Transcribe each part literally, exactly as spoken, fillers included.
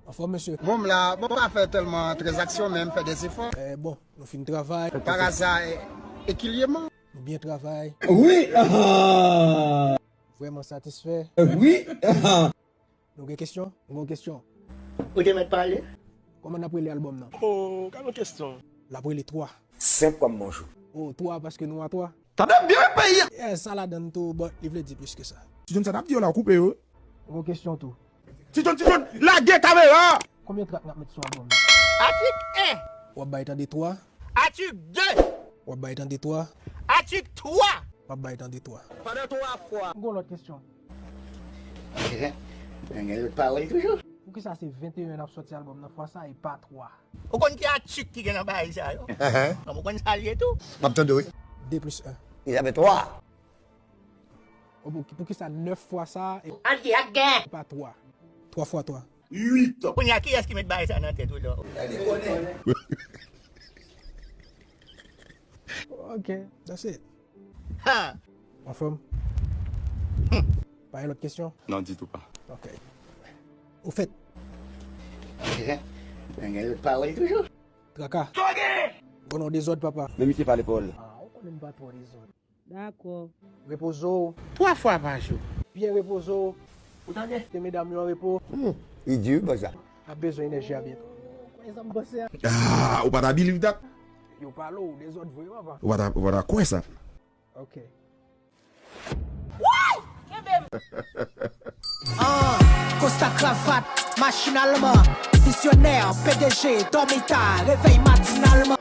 Anfòm, mesye? Bon, m la, bon, m pa fè tèlman tranzaksyon, men m fè de zefò. Eh, bon, nou fin travay. Paraza, e, e kilye man? Nou byen travay. Vrèman satisfè. Nou gen kesyon? Nou gen kesyon? Ou te mèt pale? Kòman n ap rele albòm nan? Oh, gade yon kesyon. L ap rele twa. Senp kòm bonjou. Oh, twa paske nou a twa. Tande byen peyi a! Yeah, sa ladann tou, but li vle di plis ke sa. Ti John, sa n ap di yo la, w koupe yo. Yon kesyon tou. Ti John, Ti John, lage kamera! Konbyen trak n ap met sou albòm nan? Atik en. W ap bay tande twa. Atik de. W ap bay tande twa. Atik twa. W ap bay tande twa. Pandan twa fwa. M gen yon lòt kesyon. Gen lòt pawòl toujou. Poukisa se venteyen n ap sòti albòm nan fwa sa e pa twa? Ou konn ki atik ki gen nan bagay sa yo? Kòm ou konn sa l ye tou? M ap tande, wi. De plis en. Li sa fè twa. Ou pou, poukisa nèf fwa sa e pa twa? Twa fwa twa. Uit. Kounye a, kiyès ki met bagay sa nan tèt ou la? Ok, that's it. Ha! Anfòm? Pa gen lòt kesyon? Non, ditou pa. Ok. Ou fèt. Gen lòt pawòl toujou. Traka. Ou nan dezòd, papa. Men misye pale pawòl. Ah, ou konnen m pa twò dezòd. Dakò. Repoze w. Twa fwa pa jou. Byen repoze w. Ou tande? Kite medam yo an repo. Hmm, li di wi, bòs la. N ap bezwen enèji a byento. Konnen sa m panse a? Ah, ou pa ta believe that? Yo pale w, dezòd vre, papa. Ou pa ta, ou pa ta kwè sa. Ok. Woy! Kenbe m! Ah, kosta kravat, machin alman, vizyonè, P D G, dòmi ta, revèy matinalman.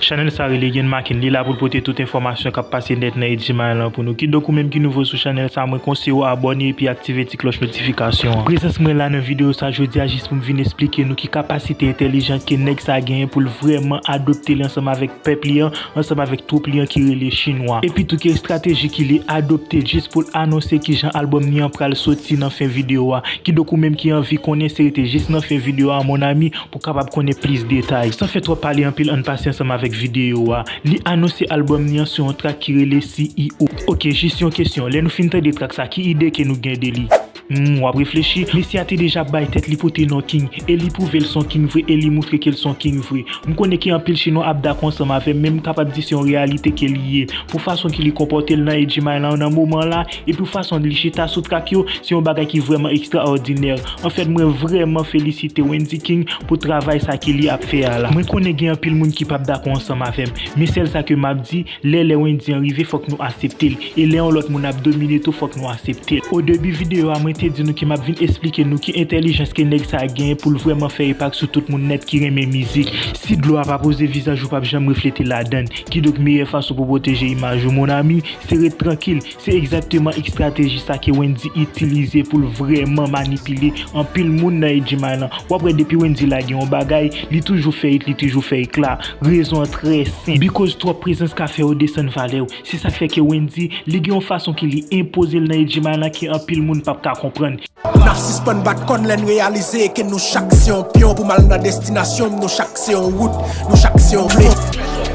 Chanèl sa rele Ian Macken, li la pou l pote tout enfòmasyon k ap pase nèt nan Eddy Mylan pou nou. Kidonk ou menm ki nouvo sou chanèl sa, mwen konseye w abòne epi aktive ti klòch notifikasyon an. Prezans mwen la nan videyo sa jodi a jis pou m vin esplike nou ki kapasite entèlijan ke nèg sa genyen pou l vrèman adopte li ansanm avèk pèp li an, ansanm avèk twoup li an ki rele Chinwa. Epi tou ki estrateji ki li adopte jis pou l anonse kijan albòm li an pral soti nan fen videyo a. Kidonk ou menm ki anvi konnen, se rete jis nan fen videyo a, mon ami, pou w kapab konnen plis detay. San fè twòp pale anpil, ann pase ansanm avèk videyo a. Li anonse albòm li an sou yon trak ki rele C E O. Ok, jis yon kesyon. Lè nou fin tande trak sa, ki ide ke nou gen de li? Hmm, w ap reflechi. Mesye a te deja bay tèt li pote non King, e li pwouve l s on King vre, e li moutre ke l s on King vre. M konnen ke anpil Chinwa ap dakò ansanm avè m, men m kapab di se yon reyalite ke li ye. Pou fason ke li konpòte l nan Eddy Mylan nan moman la, epi pou fason li chita sou trak yo, se yon bagay ki vrèman ekstraòdinè. Anfèt, mwen vrèman felisite Wendy King pou travay sa ke li ap fè a la. Mwen konnen gen anpil moun ki p ap dakò ansanm avè m, men sèl sa ke m ap di, lè lè Wendy an rive, fòk nou aksepte l. E lè yon lòt moun ap domine tou, fòk nou aksepte l. O debi videyo a, mwen te di nou ke m ap vin esplike nou ki entèlijans ke nèg sa a genyen pou l vrèman fè enpak sou tout moun nèt ki renmen mizik. Si dlo a pa poze vizaj ou, p ap janm reflete ladan l. Kidonk, meyè fason pou pwoteje imaj ou, mon ami, se ret trankil. Se egzakteman estrateji sa ke Wendy itilize pou l vrèman manipile anpil moun nan Eddy Mylan. W ap wè depi Wendy lage yon bagay, li toujou fè it, li toujou fè ekla. Rezon an trè senp. Because twòp prezans ka fè w desann valè w. Se sa k fè ke Wendy, li gen yon fason ke li enpoze l nan Eddy Mylan ke anpil moun p ap ka konprann. N ap sispann bat kòn lè n reyalize ke nou chak se yon pyon pou m al nan destinasyon m, nou chak se yon wout, nou chak se yon vle.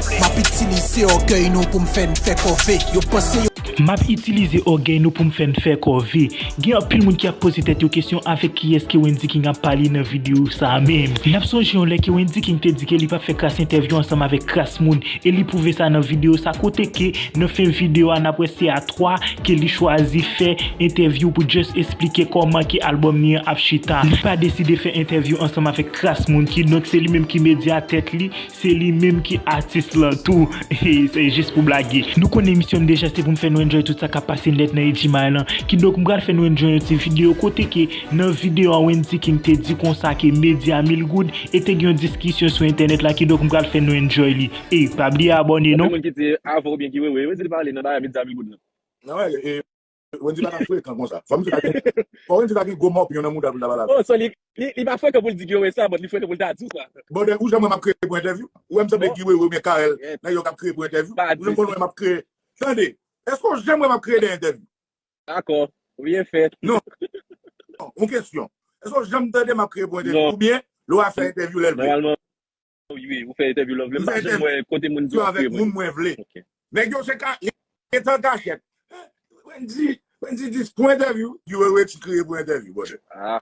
M ap itilize ògèy nou pou m fè n fè kòve. Yo panse yo M ap itilize ògèy nou pou m fè n fè kòve. Gen anpil moun ki ap poze tèt yo kesyon avèk kiyès ke Wendy King ap pale nan videyo sa a menm. N ap sonje yon lè ke Wendy King te di ke li p ap fè kras entèvyou ansanm avèk kras moun, e li pwouve sa nan videyo sa, kote ke nan fen videyo a n ap wè se a twa ke li chwazi fè entèvyou pou just esplike kòman ke albòm li an ap chita. Li pa deside fè entèvyou ansanm avèk kras moun, kidonk se li menm ki medya tèt li, se li menm ki atis lan tou. Se jis pou blage. Nou konnen misyon m deja se pou m fè nou enjoy tout sa k ap pase nèt nan Eddy Mylan. Kidonk m pral fè nou enjoy yon ti videyo kote ke nan videyo a Wendy King te di konsa ke medya mil goud e te gen yon diskisyon sou entènèt la, kidonk m pral fè nou enjoy li. E pa bliye abòne non. Gen moun ki di avan oubyen ki wewe, yo di li pa ale nan bagay medya mil goud nan. Nan wè, e, Wendy pa t ap frekan konsa. Fò misye ta gen, fò Wendy ta gen gwo mòpyon nan mouda l pou l ta pale avè l. Oh, so li, li, li pa frekan pou l di Guy Wewe sa, but li frekan pou l ta di w sa. Brother, ou janm wè m ap kreye pou entèvyou? Ou wè m sanble Guy Wewe oubyen Carel, nèg yo k ap kreye pou entèvyou? Ou janm konn wè m ap kreye? Tande, èske w janm wè m ap kreye de entèvyou? Dakò. Ou byen fèt. Non. Non, yon kesyon. Èske w janm tande m ap kreye pou entèvyou? Oubyen, lè w a fè entèvyou lè l vle? Nòmalman, wi, wi, ou fè entèvyou lè w vle. M pa janm wè kote moun di w ap kreye pou moun mwen vle. Nèg yo se ka, rete an kachèt. Wendy, Wendy dis pou entèvyou, Guy Wewe ti kreye pou entèvyou, brother. Ah.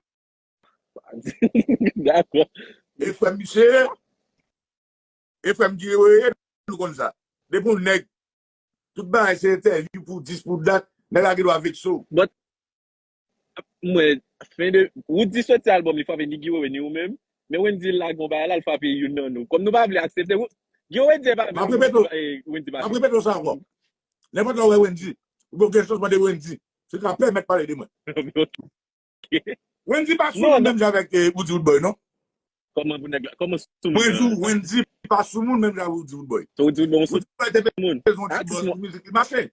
Dakò. E frè misye, e frè m ki reye, nou konn sa. Depi yon nèg, tout bagay se entèvyou pou dis pou dat, nèg la gen dwa vekse w. But, mwen, fen de, Roody soti album li frape ni Guy Wewe ni ou menm, men Wendy lage yon bagay la, l frape youn nan nou. Kòm nou pa vle aksepte, Guy Wewe di e pa, m ap repete w, eh, Wendy pa m ap repete w sa ankò. Nenpòt lè w wè Wendy, oubyen w gen chans tande Wendy, se ka pèmèt pale de mwen. Wendy pa sou moun menm jan avèk, eh, Roody Roodboy, non. Kòman pou nèg la? Kòman sou moun? Mwen di w, Wendy pa sou moun menm jan avèk Roody Roodboy. So Roody Roodboy sou moun. Roody Roodboy te bezwen ti bòs pou mizik li mache.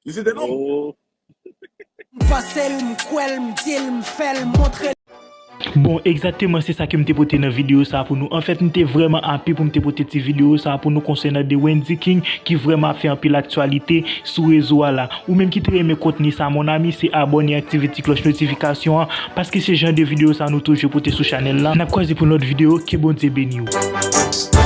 Li se te non. M panse l, m kwè l, m di l, m fè l, m montre l. Bon, egzakteman se sa ke m te pote nan videyo sa pou nou. Anfèt, m te vrèman api pou m te pote ti videyo sa pou nou konsènan de Wendy King ki vrèman ap fè anpil aktyalite sou rezo a la. Ou menm ki te renmen kontni sa, mon ami, se abòne, aktive ti klòch notifikasyon an, paske se jan de videyo sa nou toujou pote sou chanèl la. N ap kwaze pou yon lòt videyo, ke Bondye beni w.